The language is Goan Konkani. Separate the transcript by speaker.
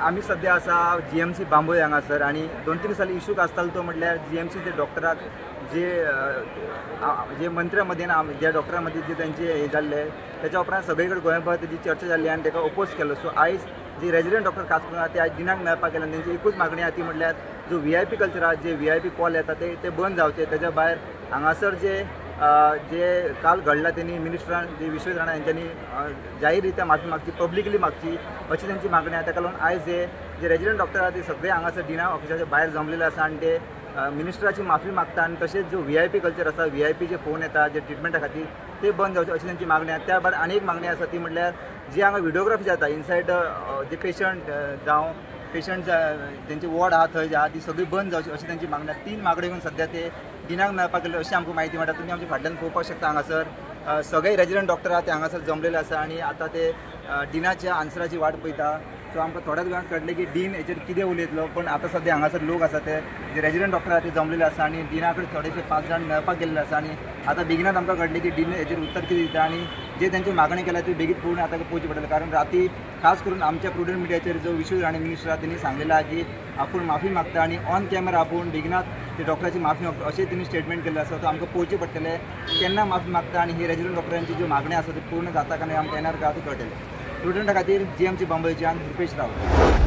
Speaker 1: आमी सद्या आसा जीएमसी बांबोळे हांगासर आनी 2-3 दिसांनी इशू आसतालो तो म्हटल्यार जीएमसी जे डॉक्टराक जे जे मंत्र्या मदीं ज्या डॉक्टरां मदीं जे तेंचे हे जाल्ले तेच्या उपरांत सगळे कडेन गोंयभर तेजी चर्चा जाल्ली आनी तेका ओपोज केलो. सो आयज जे रेजिडंट डॉक्टर खास करून ते आयज डिनाक मेळपाक गेले आनी तेंची एकूच मागणी आसा ती म्हटल्यार जो व्हीआयपी कल्चर आसा, जे व्हीआयपी कॉल येता ते बंद जावचे. तेच्या भायर हांगासर जे जे काल घडला तेणी मिनिस्टरान जे विश्वजीत राणे हेंच्यांनी जाहीर रित्या माफी मागची, पब्लिकली मागची अशी तेंची मागणी आसा. ताका लागून आयज जे जे रेजिडंट डॉक्टर आसा ते सगळे हांगासर डिना ऑफिसाच्या भायर जमलेले आसा आनी ते मिनिस्टराची माफी मागता आनी तशेंच जो व्हीआयपी कल्चर आसा, व्हीआयपी जे फोन येता जे ट्रिटमेंटा खातीर ते बंद जावचे अशी तेंची मागणी आसा. त्या भायर आनी एक मागणी आसा ती म्हटल्यार जी हांगा व्हिडियोग्राफी जाता इनसायड जे पेशंट जावं पेशंट तेंचे वॉर्ड आहा थंय जे आहा ती सगळी बंद जावची अशी तेंची मागणी आसा. 3 मागण्यो घेवन सद्या ते डिनाक मेळपाक गेले अशी आमकां म्हायती मेळटा. तुमी आमच्या फाटल्यान पळोवपाक शकता हांगासर सगळे रेजिडंट डॉक्टर आहा ते हांगासर जमलेले आसा आनी आतां ते डिनाच्या आन्सराची वाट पळयता. सो आमकां थोड्याच वेळान कळटलें की डीन हेचेर कितें उलयतलो, पण आतां सद्या हांगासर लोक आसा ते जे रेजिडंट डॉक्टर आहा ते जमलेले आसा आनी डिना कडेन थोडेशे 5 जाण मेळपाक गेल्ले आसा आनी आतां बेगिनात आमकां कळटलें की डीन हेचेर उत्तर कितें दिता आनी जे तेंची मागणी केल्या ती बेगीन पूर्ण आतां पळोवची पडटलें. कारण राती खास करून आमच्या प्रुडंट मिडियाचेर जो विश्वजीत राणे मिनिस्टर आहा तेणी सांगलेलें आहा की आपूण माफी मागता आनी ऑन कॅमेरा आपूण बेगिनात ते डॉक्टराची माफी मागता अशें तेणी स्टेटमेंट केल्लें आसा. तो आमकां पळोवचें पडटलें केन्ना माफी मागता आनी ही रेजिडंट डॉक्टरांची ज्यो मागण्यो आसा त्यो पूर्ण जाता काय आमकां येणार काय ते कळटलें. प्रुडंटा खातीर जीएमसी बांबोळेच्यान रुपेश रावत.